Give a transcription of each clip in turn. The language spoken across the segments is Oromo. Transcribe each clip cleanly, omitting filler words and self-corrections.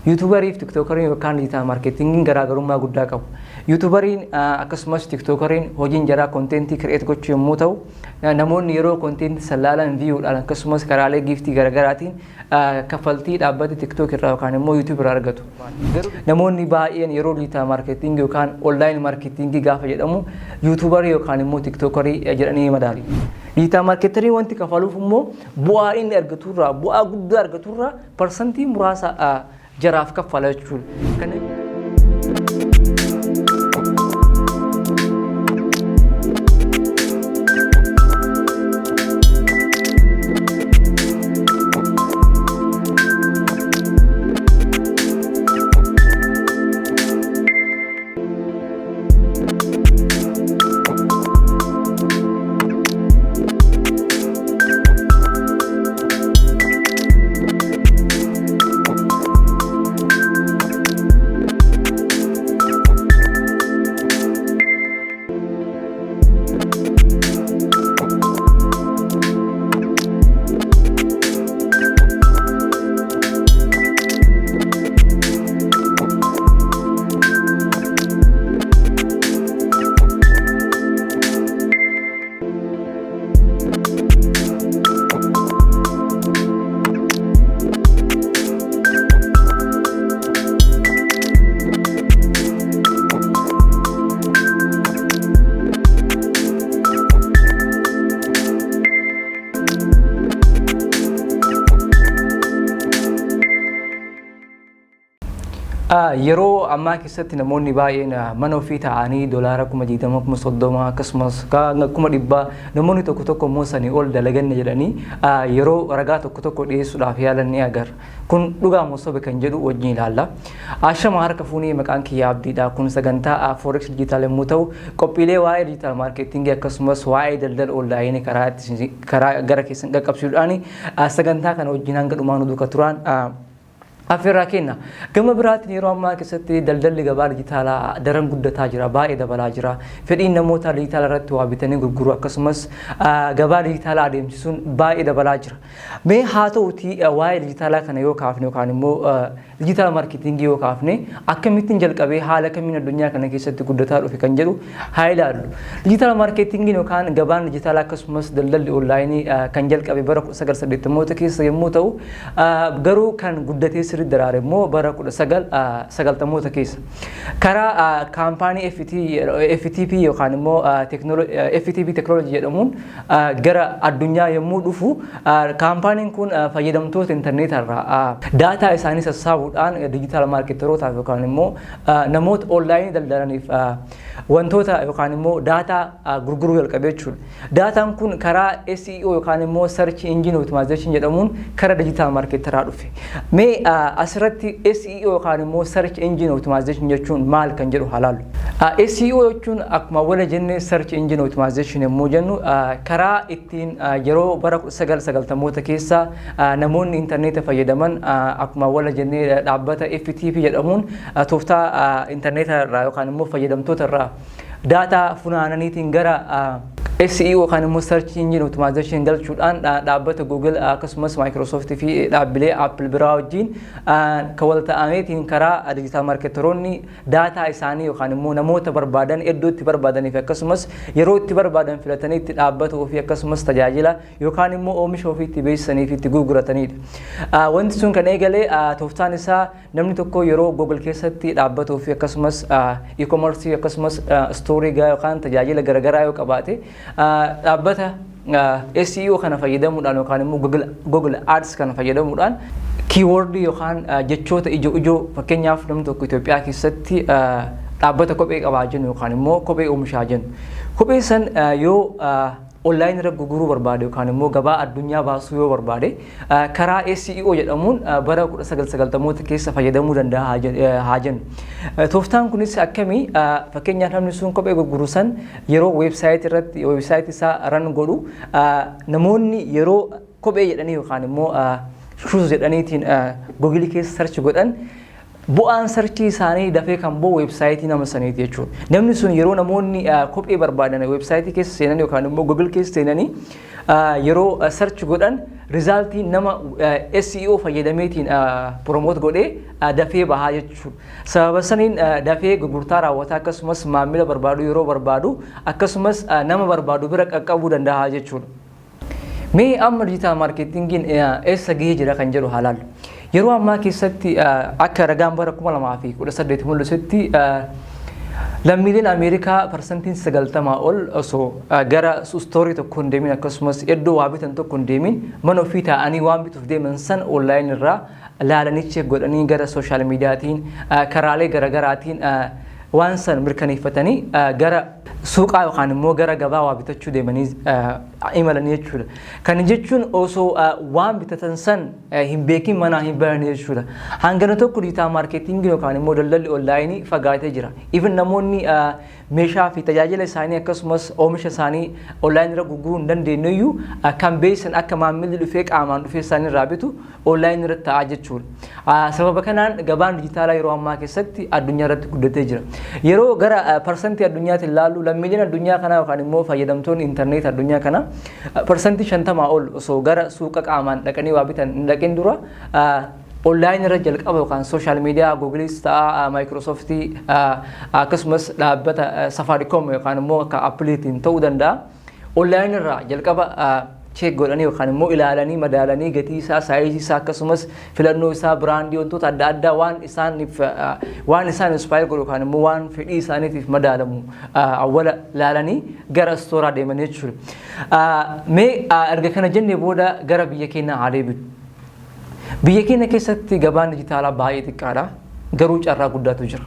YouTuberii fi TikTokeriin yookaan digital marketingiin garaagarummaa guddaa qabu. YouTuberiin akkasumas TikTokeriin hojiin jaraa contentii create gochuu yommuu ta'u, namoonni yeroo contentii san laalan viewdhaan akkasumas karaalee giftii garaagaraatiin kaffaltii dhaabbata TikTok irraa yookaan immoo YouTube irraa argatu. Namoonni baay'een yeroo digital marketingii yookaan online marketingii gaafa jedhamu YouTuberii yookaan immoo TikTokerii jedhanii madaalu. Digital marketerii wanti kafaluuf immoo bu'aa inni argaturraa, bu'aa guddaa argaturraa parsantii muraasa jaraaf kaffala jechuudha. Yeroo ammaa keessatti namoonni baay'een mana ofii taa'anii doolaara 20,000, 30,000, akkasumas 100,000, namoonni tokko tokko immoo sanii ol dalaganne jedhanii yeroo ragaa tokko tokko dhiyeessuudhaaf yaalan ni agarra. Kun dhugaa moo soba kan jedhu wajjin ilaalla. Ashama, harka fuunee, maqaan kiyya Abdiidha. Kun sagantaa Forex Digital yommuu ta'u, qophiilee waa'ee digital marketingii akkasumas waa'ee daldala onlineii karaa gara keessan qaqqabsiisuudhaan sagantaa kana wajjin hanga dhumaa nu duuka turaan affeerraa kenna. Gama biraatiin yeroo ammaa keessatti daldalli gabaa dijitaalaa daran guddataa jira, baay'ee dabalaa jira. Fedhiin namoota dijitaala irratti waa bitanii gurguruu akkasumas gabaa dijitaalaa adeemsisuun baay'ee dabalaa jira. Mee haa ta'utii, waa'ee dijitaalaa kana yoo kaafne yookaan immoo digital marketingii yoo kaafne, akkamittiin jalqabee haala kamiin addunyaa kana keessatti guddataa dhufe kan jedhu haa ilaallu. Digital marketingiin yookaan gabaan dijitaalaa akkasumas daldalli onlineii kan jalqabe bara 1980moota keessa yommuu ta'u, garuu kan guddatee sirriitti daraare immoo bara 1990moota keessa. Karaa kaampaanii FTP yookaan immoo FTP Technology jedhamuun gara addunyaa yommuu dhufu, kaampaaniin kun fayyadamtoota intarneetarraa daataa isaanii sassaabuudhaan digital marketerootaaf yookaan immoo namoota onlineii daldalaniif wantoota yookaan immoo daataa gurguruu jalqabe jechuudha. Daataan kun karaa SEO yookaan immoo Search Engine Optimization jedhamuun karaa digital marketeraa dhufe. Mee asirratti SEO yookaan immoo Search Engine Optimization jechuun maal kan jedhu haa ilaallu. SEO jechuun akkuma wala jenne, Search Engine Optimization yommuu jennu, karaa ittiin yeroo bara 1990moota keessa namoonni intarneeta fayyadaman akkuma wala jennee dhaabbata FTP jedhamuun tooftaa intarneeta irraa yookaan immoo fayyadamtoota irraa daataa funaananiitiin gara SEO yookaan immoo Search Engine Optimization galchuudhaan dhaabbata Google akkasumas Microsoft fi dhaabbilee Apple biraa wajjin kan wal ta'ameetiin karaa digital marketeroonni daataa isaanii yookaan immoo namoota barbaadan iddoo itti barbaadanii fi akkasumas yeroo itti barbaadan filatanii itti dhaabbata ofii akkasumas tajaajila yookaan immoo oomisha ofii itti beeksisanii fi itti gurguratanidha. Wanti sun kan eegale tooftaan isaa namni tokko yeroo Google keessatti dhaabbata ofii akkasumas e-commerce akkasumas storeii yookaan tajaajila garaagaraa yoo qabaate, dhaabbata SEO kana fayyadamuudhaan yookaan immoo Google Ads kana fayyadamuudhaan keywordii yookaan jechoota ijoo ijoo, fakkeenyaaf namni tokko Itoophiyaa keessatti dhaabbata kophee qabaa jennu yookaan immoo kophee oomishaa jennu. Kophee san yoo online irra gurguruu barbaade yookaan immoo gabaa addunyaa baasuu yoo barbaade, karaa SEO jedhamuun bara 1990moota keessa fayyadamuu danda'a haa jennu. Tooftaan kunis akkamii? Fakkeenyaaf namni sun kophee gurguru san yeroo websiteii irratti websiteii isaa run godhu, namoonni yeroo kophee jedhanii yookaan immoo shoes jedhaniitiin Googleii keessa search godhan Bu'aan search isaanii dafee kan bu'u website nama saniiti jechuudha. Namni sun yeroo namoonni kophee barbaadan website keessa seenan yookaan immoo Google keessa seenanii yeroo search godhan, result nama SEO fayyadameetiin promote godhee dafee bahaa jechuudha. Sababa saniin dafee gurgurtaa raawwataa, akkasumas maamila barbaadu yeroo barbaadu, akkasumas nama barbaadu bira qaqqabuu danda'a jechuudha. Mee amma digital marketingiin eessa gahee jira kan jedhu haa laallu. Yeroo ammaa keessatti akka ragaan bara 2018 mul'isutti, lammiileen Ameerikaa 90% ol osoo gara store tokko hin deemin, akkasumas iddoo waa bitan tokko hin deemin, mana ofii taa'anii waan bituuf deeman san online irraa laalanii, check godhanii, gara social mediatiin karaalee garaagaraatiin waan san mirkaneeffatanii gara suuqaa yookaan immoo gara gabaa waa bitachuu deemanii imalanii jechuudha. Kana jechuun osoo waan bitatan san hin beekin manaa hin bahan jechuudha. Hangana tokko digital marketingii yookaan immoo daldalli online fagaatee jira. Even namoonni meeshaa fi tajaajila isaanii akkasumas oomisha isaanii online irra gurguruu hin dandeenye iyyuu kan beeksisan akka maamilli dhufee qaamaan dhufee isaanii irraa bitu online irratti ta'aa jechuudha. Sababa kanaan gabaan dijitaalaa yeroo ammaa keessatti addunyaa irratti guddatee jira. Yeroo gara parsantii addunyaatti ilaallu, lammiileen addunyaa kanaa yookaan immoo fayyadamtoonni intarneet addunyaa kanaa 50% ol osoo gara suuqa qaamaan dhaqanii waa bitan hin dhaqin dura online irra jalqaba yookaan social media Googleis ta'a, Microsoftii, akkasumas dhaabbata Safaricom yookaan immoo akka Appleiitiin ta'uu danda'a. Online irraa jalqaba check godhanii yookaan immoo ilaalanii, madaalanii, gatii isaa, size isaa, akkasumas filannoo isaa, brand, wantoota adda addaa waan isaaniif waan isaan inspire godhu yookaan immoo waan fedhii isaaniitiif madaalamu awwala ilaalanii gara storeaa deeman jechuudha. Mee erga kana jennee booda gara biyya keenyaa haa deebinu. Biyya keenya keessatti gabaan dijitaalaa baay'ee xiqqaadha. Garuu carraa guddaatu jira.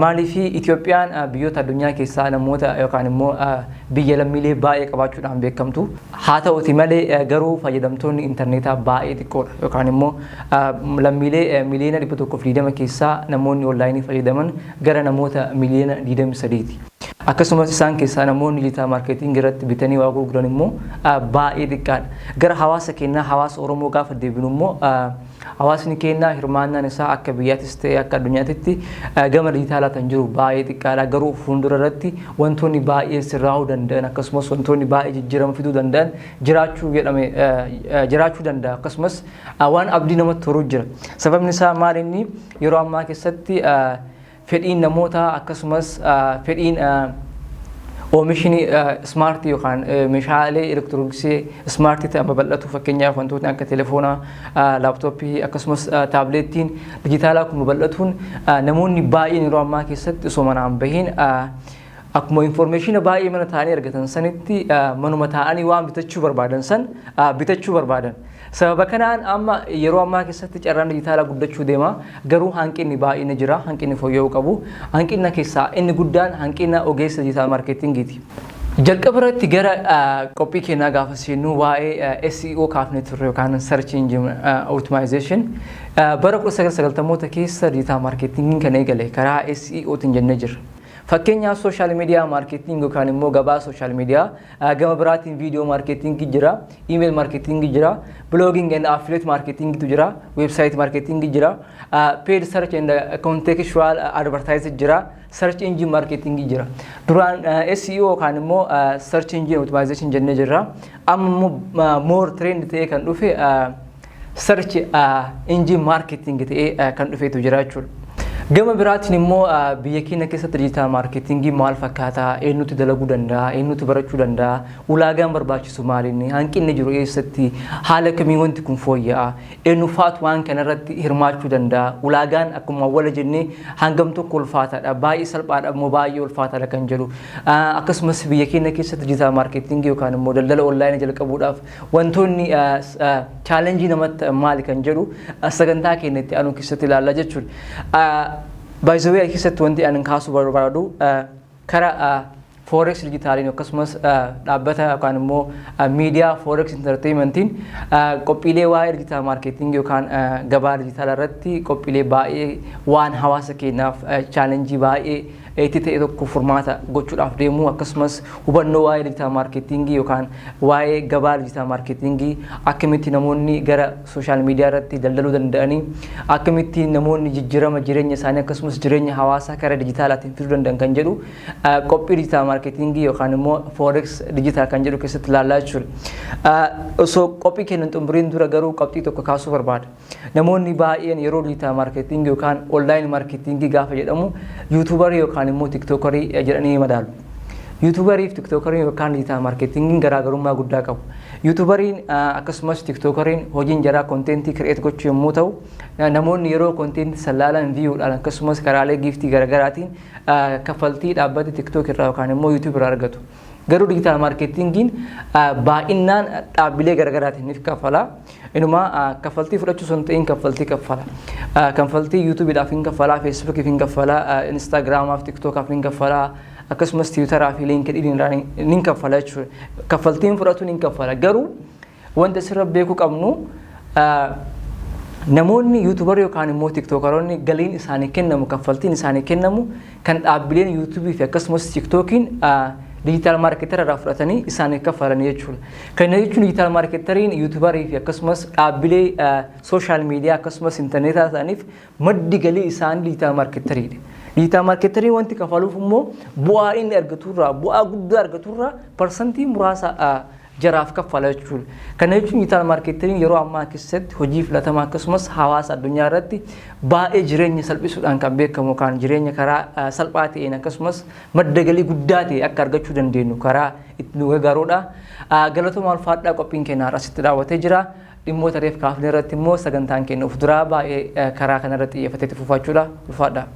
Maaliif? Itoophiyaan biyyoota addunyaa keessaa namoota yookaan immoo biyya lammiilee baay'ee qabaachuudhaan beekamtu. Haa ta'uti malee garuu fayyadamtoonni intarneetaa baay'ee xiqqoodha, yookaan immoo lammiilee 120,000,000 keessaa namoonni online fayyadaman gara namoota 23,000,000ti. Akkasumas isaan keessaa namoonni digital marketing irratti bitanii waa gurguran immoo baay'ee xiqqaadha. Gara hawaasa keenyaa, hawaasa Oromoo gaafa deebinu immoo, hawaasni keenya hirmaannaan isaa akka biyyaattis ta'e akka addunyaatitti gama dijitaalaa kan jiru baay'ee xiqqaadha. Garuu fuuldura irratti wantoonni baay'ee sirraa'uu danda'an, akkasumas wantoonni baay'ee jijjiirama fiduu danda'an jiraachuu jedhame jiraachuu danda'a. Akkasumas waan abdii namatti horuu jira. Sababni isaa maal? Inni yeroo ammaa keessatti fedhiin namootaa akkasumas fedhiin oomishni smart yookaan meeshaalee elektirooniksii smart ta'an babal'atu. Fakkeenyaaf wantootni akka telefoonaa, laptop, akkasumas tabletiin dijitaalaa kun babal'atuun, namoonni baay'een yeroo ammaa keessatti osoo manaan bahiin akkuma information baay'ee mana taa'anii argatan sanitti manuma taa'anii waan bitachuu barbaadan san bitachuu barbaadan. Sababa kanaan amma yeroo ammaa keessatti carraan dijitaalaa guddachuu deema. Garuu hanqinni baay'ee jira. Hanqinni fooyya'uu qabu. Hanqina keessaa inni guddaan hanqina ogeessa digital marketingiiti. Jalqaba irratti gara qophii keenyaa gaafa seennu waa'ee SEO kaafnee turre yookaan Search Engine Optimization. Bara 1990moota keessa digital marketingiin kan eegale karaa SEOtiin jennee jirra. Fakkeenyaaf social media marketing yookaan immoo gabaa social media, gama biraatiin video marketing jira, email marketing jira, blogging and affiliate marketingitu jira, website marketing jira, paid search and contextual advertising jira, search engine marketing jira. Duraan SEO yookaan immoo search engine optimization jennee jirra. Amma immoo more trend ta'ee kan dhufe search engine marketing ta'ee kan dhufeetu jira jechuudha. Gama biraatiin immoo biyya keenya keessatti digital marketingii maal fakkaataa? Eenyutu dalaguu danda'a? Eenyutu barachuu danda'a? Ulaagaan barbaachisu maalinni? Hanqinni jiru eessatti? Haala kamiin wanti kun fooyya'a? Eenyu faatu waan kanarratti hirmaachuu danda'a? Ulaagaan akkuma awwala jennee hangam tokko ulfaataadha? Baay'ee salphaadha immoo baay'ee ulfaataadha kan jedhu. Akkasumas biyya keenya keessatti digital marketingii yookaan immoo daldala online jalqabuudhaaf wantoonni challenge namatti maali kan jedhu sagantaa keenya itti aanu keessatti ilaalla jechuudha. Baay'ee keessatti wanti ani kaasuu barbaadu, karaa Forex Digitaliin akkasumas dhaabbata yookaan immoo miidiyaa Forex Entertainmentiin qophiilee waa'ee digital marketing yookaan gabaa dijitaalaa irratti qophiilee baay'ee waan hawaasa keenyaaf challenge baay'ee itti ta'e tokko furmaata gochuudhaaf deemu, akkasumas hubannoo waa'ee digital marketingii yookaan waa'ee gabaa digital marketingii, akkamitti namoonni gara social media irratti daldaluu danda'anii, akkamitti namoonni jijjiirama jireenya isaanii akkasumas jireenya hawaasaa karaa dijitaalaatiin fiduu danda'an kan jedhu qophii digital marketingii yookaan immoo forex digital kan jedhu keessatti ilaallaa jechuudha. Osoo qophii keenya xumuriin dura garuu qabxii tokko kaasuu barbaada. Namoonni baay'een yeroo digital marketingii yookaan online marketingii gaafa jedhamu YouTuberii yookaan immoo TikTokerii jedhanii madaalu. YouTuberii fi TikTokeriin yookaan digital marketingiin garaagarummaa guddaa qabu. YouTuberiin akkasumas TikTokeriin hojiin jaraa contentii create gochuu yommuu ta'u, namoonni yeroo contentii san laalan viewdhaan akkasumas karaalee giftii garaagaraatiin kaffaltii dhaabbata TikTok irraa yookaan immoo YouTube irraa argatu. Garuu digital marketingiin baay'inaan dhaabbilee garaagaraatiin ni kaffala. Inuma kaffaltii fudhachuu osoo hin ta'in kaffaltii kaffala. Kaffaltii YouTubeiidhaaf hin kaffala, Facebookiif hin kaffala, Instagramaaf, TikTokaaf hin kaffala, akkasumas Twitteraa fi LinkedIn ni kaffala jechuudha. Kaffaltiin fudhatu ni kaffala. Garuu wanta asirra beekuu qabnu, namoonni YouTuberii yookaan immoo TikTokeroonni galiin isaanii kennamu, kaffaltiin isaanii kennamu kan dhaabbileen YouTubeii fi akkasumas TikTokiin digital marketera irraa fudhatanii isaaniif kaffalanii jechuudha. Kana jechuun digital marketeriin YouTuberii fi akkasumas dhaabbilee social media akkasumas intarneetaa ta'aniif maddi galii isaanii digital marketeriidha. Digital marketeriin wanti kafaluuf immoo bu'aa inni argaturraa, bu'aa guddaa argaturraa parsantii muraasa jaraaf kaffala jechuudha. Kana jechuun digital marketeriin yeroo ammaa keessatti hojii filatamaa akkasumas hawaasa addunyaa irratti baay'ee jireenya salphisuudhaan kan beekamu, kan jireenya karaa salphaa ta'een akkasumas madda galii guddaa ta'e akka argachuu dandeenyu karaa itti nu gargaarudha. Galatoomaa, ulfaadhaa, qophiin keenya asitti raawwatee jira. Dhimmoota reef kaafne irratti immoo sagantaan keenya of duraa baay'ee karaa kanarratti xiyyeeffatee itti fufachuudha. Ulfaadhaa.